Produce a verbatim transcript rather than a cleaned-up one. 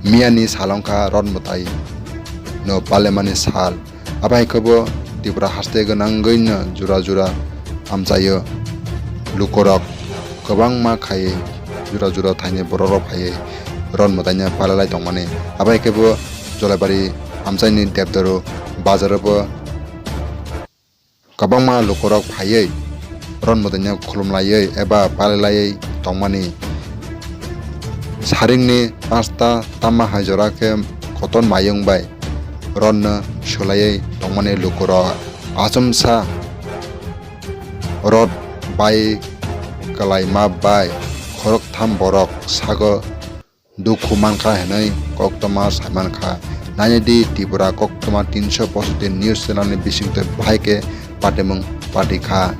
Miyani sal wngkha rot mwtai no palemani sal. Abo hai khe bo Tripura haste gwnangwi no jora jora amchaio. Lukurok kwbangma khai jora jora thaini borok rok phaiwi rot mwtaino palai lai tongmani. Abo hai khe bo Jolaibari amchaini Debdaru bazaro bo kwbangma lukurok phaiwi rot mwtaino khulumlaiwi eba palailaiwi tongmani. Saringni pasta tamma hai jora khe koton mayung bai rotno swlaiwi tongmani lukurok. Achomsa rot bai kwlaima bai khoroktham borok sago dukhu mankha hinwi koktwma saimankha. Nainidi Tripura koktwma tinsho posotti news channel ni bisingtwi bahai khe patimung patikha.